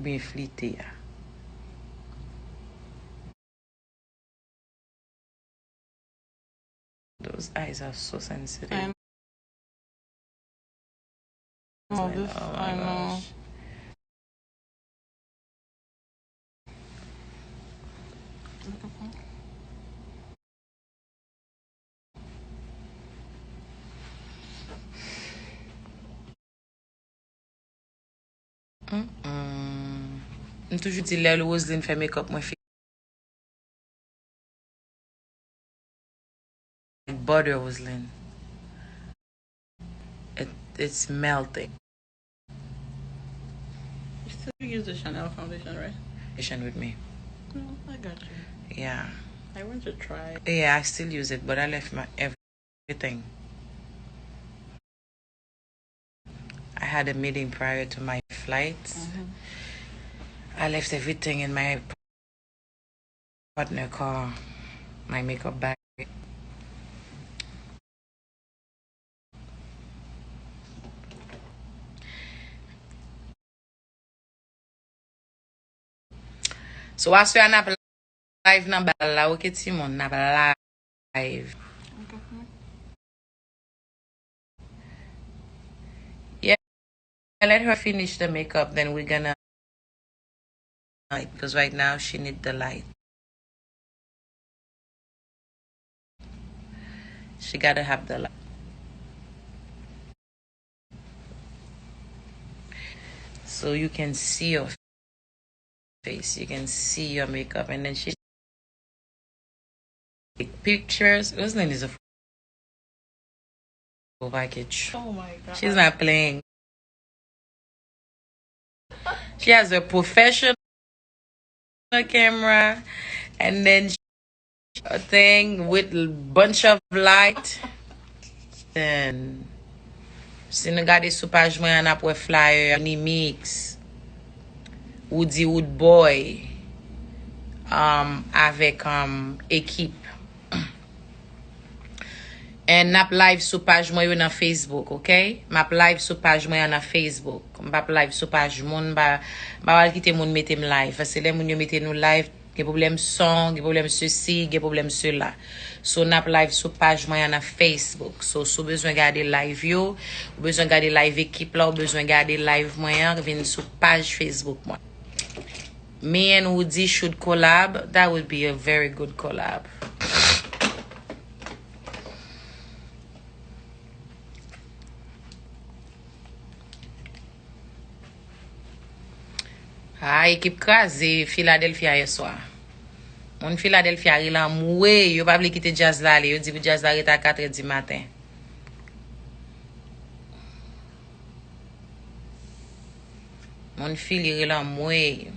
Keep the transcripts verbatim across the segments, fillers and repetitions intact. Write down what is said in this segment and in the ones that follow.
kontinye flite a. Those eyes are so sensitive. I know this. Oh my I know. Gosh. Mm-mm. M toujou di lè Roseline fè makeup mwen fini. Like butter, Roseline. It, it's melting. You still use the Chanel foundation, right? Foundation with me. No, I got you. Yeah. I went to try. Yeah, I still use it, but I left my everything. I had a meeting prior to my flight. Mhm. I left everything in my partner car, my makeup bag. So, aswè a n ap live nan bal la, oke, timoun, n ap live. Yeah, let her finish the makeup, then we're gonna light, because right now she need the light. She gotta have the light. So you can see your face, you can see your makeup, and then she take pictures. Roseline is a full package. Oh my God. She's not playing. She has a professional camera, and then a thing with bunch of light. And si nou gade sou paj mwen an, n ap wè flyer Nimix, Woody Wood Boy, um, avèk, um, ekip. And n ap live sou paj mwen yo nan Facebook, oke? M ap live sou paj mwen an nan Facebook. M p ap live sou paj moun, m pa, m pa pral kite moun mete m live. Paske lè moun yo mete nou live, gen pwoblèm son, gen pwoblèm sesi, gen pwoblèm sela. So, n ap live sou paj mwen an nan Facebook. So, si w bezwen gade live yo, ou bezwen gade live ekip la, ou bezwen gade live mwen an, vin sou paj Facebook mwen. Me and Woody should collab. That would be a very good collab. Ah, ekip kraze Philadelphia yè swa. Moun Philadelphia rele anmwey, yo pa vle kite djaz la ale, yo di pou djaz la rete a katrè di maten. Moun Philly rele anmwey.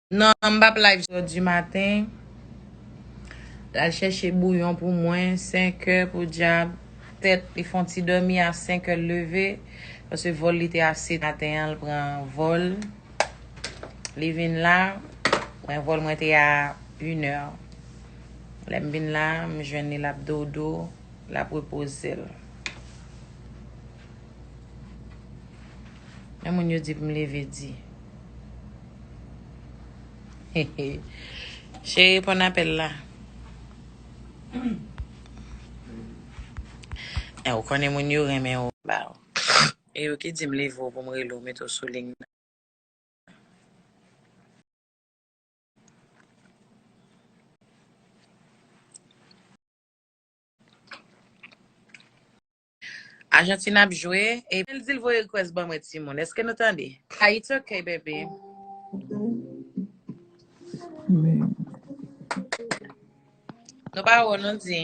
Non, m p ap live sou di maten. L al chèche bouyon pou mwen, senkè pou dyab. Tèt, li fè yon ti dòmi a senkè l leve. Paske vòl li te a sèt maten an, l pran vòl. Li vin la, mwen vòl mwen te a inè. Lè m vin la, m jwenn li l ap dodo, l ap repoze l. Men moun yo di pou m leve di. Cheri, reponn apèl la. E ou konnen moun yo renmen ou ba ou. E yo ki di m leve w pou m rele w, mete w sou liy nan. Ajantin ap jwe, e l di l voye request ban mwen timoun. Èske nou tande? Ah, it's okay, baby. Pawòl nou di.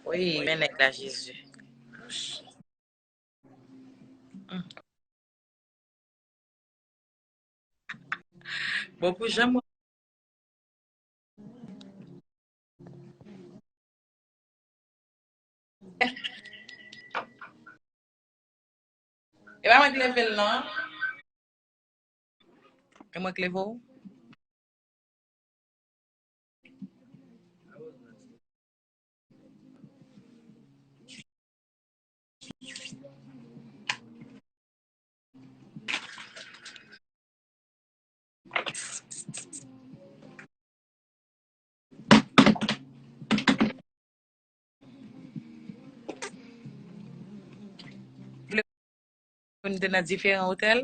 Wi, men nèg la, Jezi. Bon, pou jan mwen E pa mwen k leve l non. E mwen k leve w. Pou n te nan diferan otèl.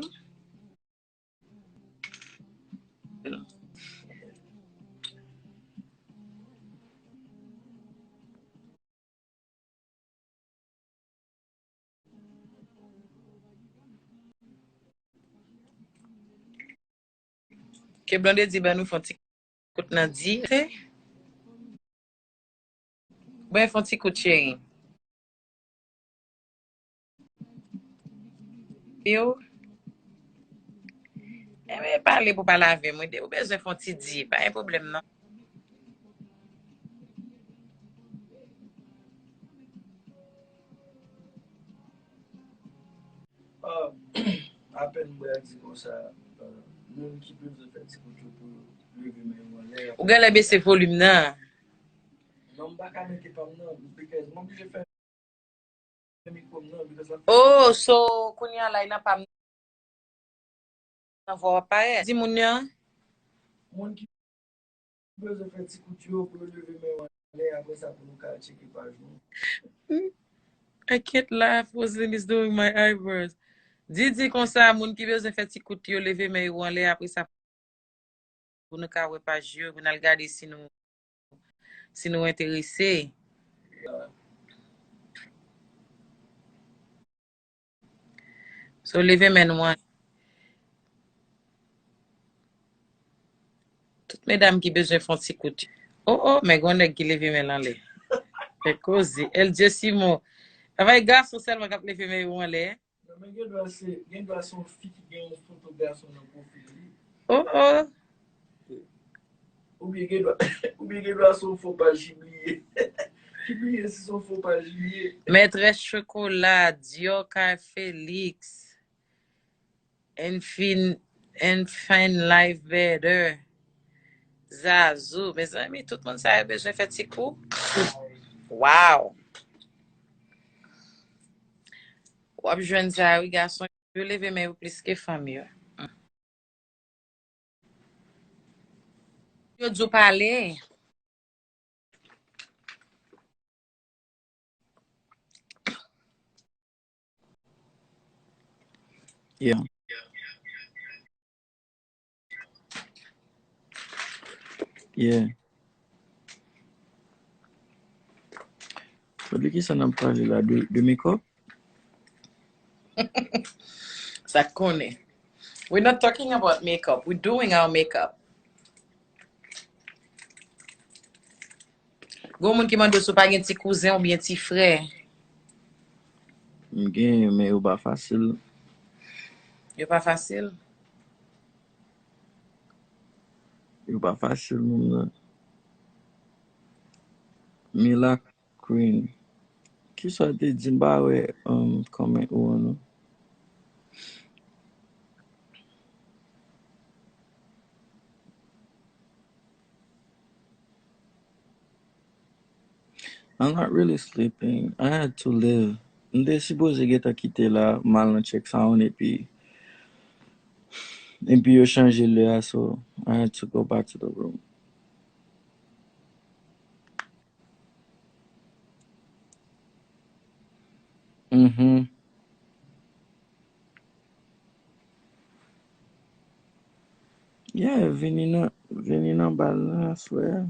Ke Blondedy ban nou fè yon ti kout nan di. Ban fè yon ti kout, cheri. Yo. Enben, pale pou pale avè mwen. Ou bezwen fè yon ti di, pa gen pwoblèm, non. Ah, apèn m wè a di konsa, euh, moun ki bezwen fè ti kout yo pou yo leve men yo anlè. Ou genlè bese volim nan. Non, m pa ka mete pa m nan, because m oblije fè mikwo m nan, because la. Oh, so, kounye a la, nan pa m nan vwa w ap parèt. Di moun yo. Moun ki bezwen fè ti kout yo pou yo leve men yo anlè, apre sa pou nou ka tcheke paj nou. I can't laugh, Roseline is doing my eyebrows. Di, di konsa, moun ki bezwen fè ti kout yo leve men yo anlè, apre sa pou nou ka wè paj yo, pou n al gade si nou, si nou enterese. So, leve men nou an. Tout medam ki bezwen fè yon ti kout. Oh, oh, men gon nèg ki leve men l anlè. Fè koze. L J Simon. Travay gason sèlman k ap leve men yo anlè. Non, men gen dwa se, gen dwa se yon fi ki gen yon foto gason nan pwofil li. Oh, oh. Oubyen gen dwa, oubyen gen dwa se yon fo paj ki bliye. Ki bliye si se yon fo paj li ye. Mètrès Chokola, Dior Kay Felix, Enfin, Enfin Life Better, Zazou. Mezanmi, tout moun sa yo bezwen fè ti kou. Wow! W ap jwenn sa, wi, gason yo leve men yo plis ke fanm yo. Yo di w pale. Yeah. Yeah. But de kisa n ap pale la? De, de makeup? Sa konnen. We're not talking about makeup. We're doing our makeup. Gon moun ki mande w si w pa gen ti kouzen oubyen ti frè. M gen, men yo pa fasil. Yo pa fasil? Yo pa fasil, moun nan. Mila Queen. Kisa w te di? M pa wè, um, comment ou an, non. I'm not really sleeping. I had to leave. M te sipoze gentan kite la, m al nan check sound, epi, epi yo chanje lè a, so I had to go back to the room. Mm-hmm. Yeah, vini nan, vini nan bal la aswè a.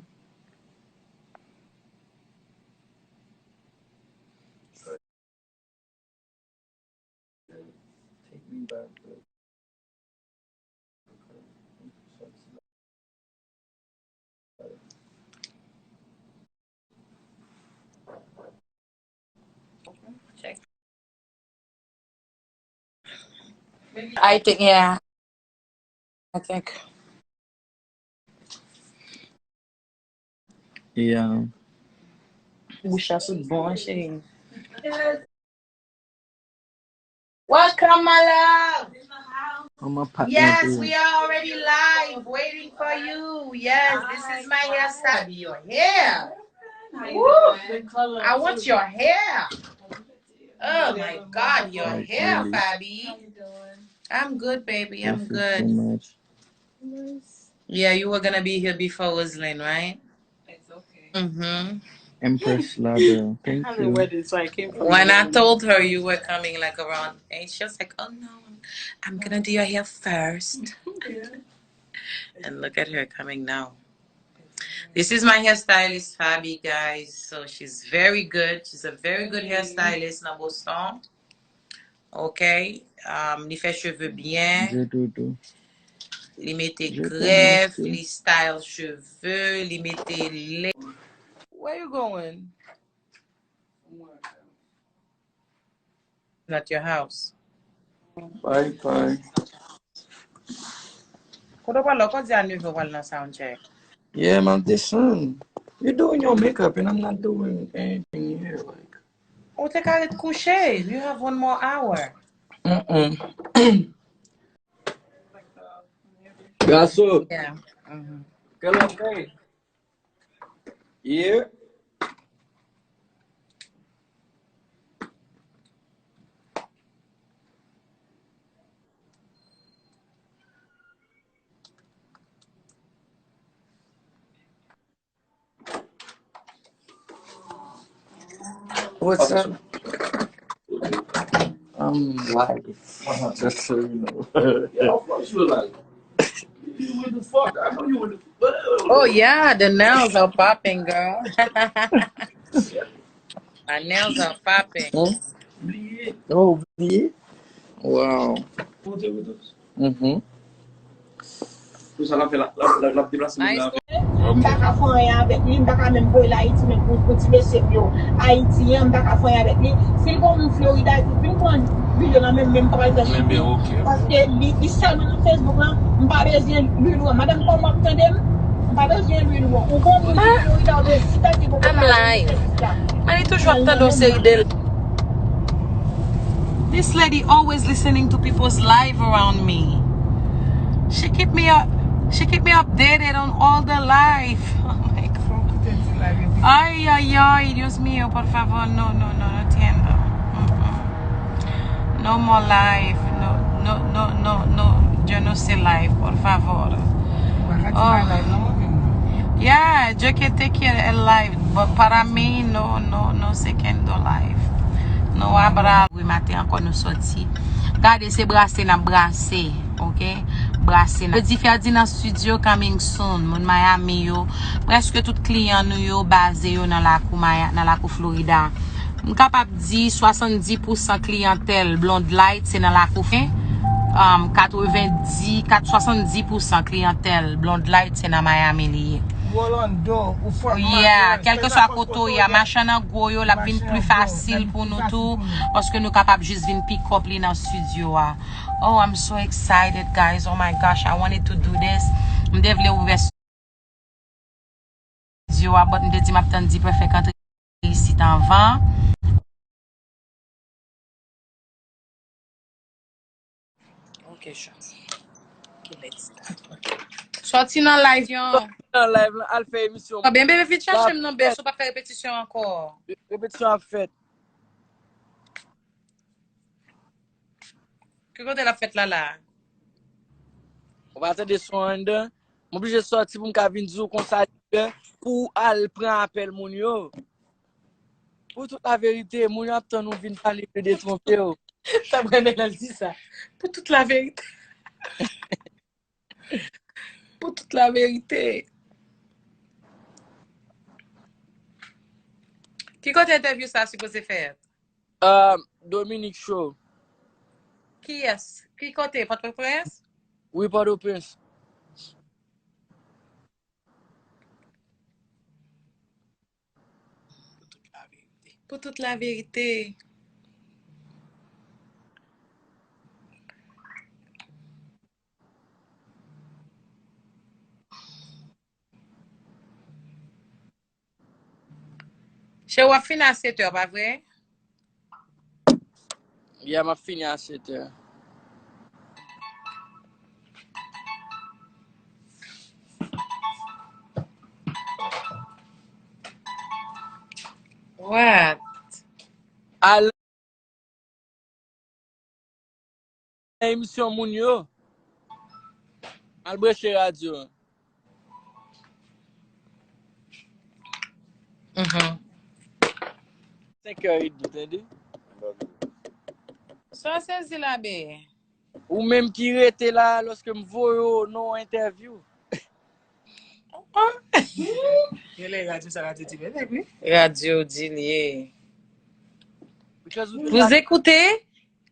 I think, yeah. I think. Yeah. Bouch la sot bon, cheri. Welcome, my love. I'm a partner. Yes, we are already live, waiting for you. Yes, this is my hairstyle. Your hair. Woo! I want your hair. Oh my God, your hair, Fabi. I'm good, baby. I'm good. Yeah, you were gonna be here before Roslyn, right? Mm-hmm. Empress Ladder. Thank you. When I told her you were coming, like, around eight, she was like, "Oh no, I'm gonna do your hair first." And look at her coming now. This is my hairstylist, Fabi, guys. So she's very good. She's a very good hairstylist nan Boston. Ok. Um, li fè cheve byen. Doudou. Li mete grèf, li style cheve, li mete lè. Where you going? Not your house. Bye bye. Kote w pral la? Ou di a neve w pral nan sound check. Yeah, m ap desann. You doing your makeup and I'm not doing anything here. Like, Ou te ka ret kouche. You have one more hour. Mm-mm. Gaso, Yeah. Mm-hmm. kèl ap fè? Yeah. What's up? I'm live. Just so you know. Yeah, of course you're live. You with the fuck? I know you with the fuck. Oh yeah, the nails are popping, girl. My nails are popping. Hmm? Oh, oublié? Wow. Mm-hmm. Pou sa l ap fè la, l ap, l ap, l ap deplase moun nan. M pa ka fè anyen avèk li, m pa ka menm voye l Ayiti menm pou, pou ti mesye m yo. Ayiti an, m pa ka fè anyen avèk li. Si l gon moun Florida, vin pran videyo nan men m, men m pa pral fè sou li. Paske li, li sèlman nan Facebook lan, m pa bezwen lwil ou an. Madanm, kòman w ap tande m? M pa bezwen lwil ou an. Ou gon moun ki Florida, ou bezwen chita ki poko pale nan Facebook la. Mwen li toujou ap tande yon seri de This lady always listening to people's live around me. She keep me up, she keep me updated on all the live. Oh my God. Ay, ay, ay, Dios mío, por favor, no, no, no, no entiendo. Mm-mm. No more live, no, no, no, no, no, yo no sé live, por favor. Oh. Yeah, yo que te quiero el live, but para mí no, no, no se quedó live. No habrá. Wi, maten ankò nou sòti. Gade, se brase n ap brase, ok? Brase n ap. Jodi Fèdi nan studio, coming soon. Moun Miami yo, prèske tout kliyan nou yo baze yo nan lakou Maya, nan lakou Florida. M kapab di swasanndis pousan kliyantèl Blonde Light se nan lakou Fè. Um, katrevendis, kat, swasanndis pousan kliyantèl Blonde Light se nan Miami li ye. Rolando, ou fò Yeah, kèlkeswa kote w ye a, machann an gwo yo, l ap vin pli fasil pou nou tou, paske nou kapab jis vin pick up li nan studio a. Oh, I'm so excited, guys. Oh my gosh, I wanted to do this. M te vle ouvè studio a, but m te di m ap tann D-Perfect antre isit anvan. Ok, chans. Ok, let's start. Ok. Sòti nan live yon. Nan live lan, al fè emisyon. Ah, ben, bebe, vin chache m nan bèso, pa fè repetisyon ankò. Repetisyon ap fèt. Ki kote l ap fèt la la? Ou pa tande son anndan? M oblije sòti pou m ka vin di w konsa, pou w al pran apèl moun yo. Pou tout laverite, moun yo ap tann ou vin pale yo detwonpe w. Sa mwen renmen lè l di sa. Pou tout laverite. Pou tout la verite. Ki kote entèvyou sa sipoze fèt? Uh, Dominique Show. Kiyès? Ki kote? Pòtoprens? Wi, Pòtoprens. Pou tout la verite. Cheri, w ap fini a sèt è, pa vre? Yeah, m ap fini a sèt è. What? Al nan emisyon moun yo. Al branche radyo. Mhm. Senk è edmi, tande? Sa w sezi la, be? Ou menm ki rete la lòske m voye w nan yon entèvyou. Genlè radyo sa radyo ti bebe, wi. Radyo di l ye. Because ou te Vous écoutez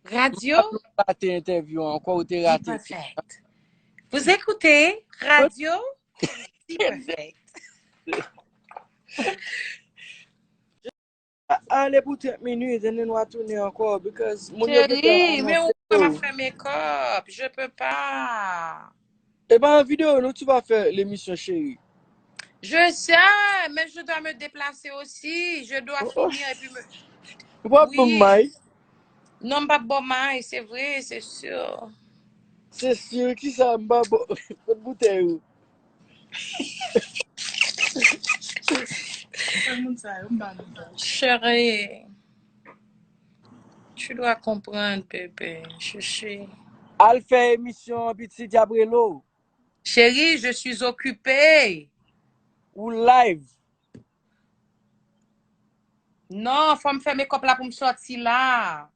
Radio rate entèvyou an, ankò ou te rate. Perfect. Vous écoutez Radio Perfect. A- Ale pou trant minit, and then w a tounen ankò, because moun yo gentan Cheri, men ou anonse pa yo. M ap fè makeup, je peux pas. E pa an videyo nou tu vas faire l'émission, chérie. Je sais, mais je dois me déplacer aussi. Je dois Oh, oh. Finir et puis me... Ou pa bon Oui. May. Non, m p ap bò may, se vre, se sur. Se sur ki sa m pa bon. Kot boutèy ou? Sa moun sa yo, m pa nou sa. Chérie, tu dois comprendre, bébé. Je suis... Al fè emisyon an pitit y ap rele w. Chérie, je suis occupée. Ou live. Non, fò m fè makeup la pou m sòti la.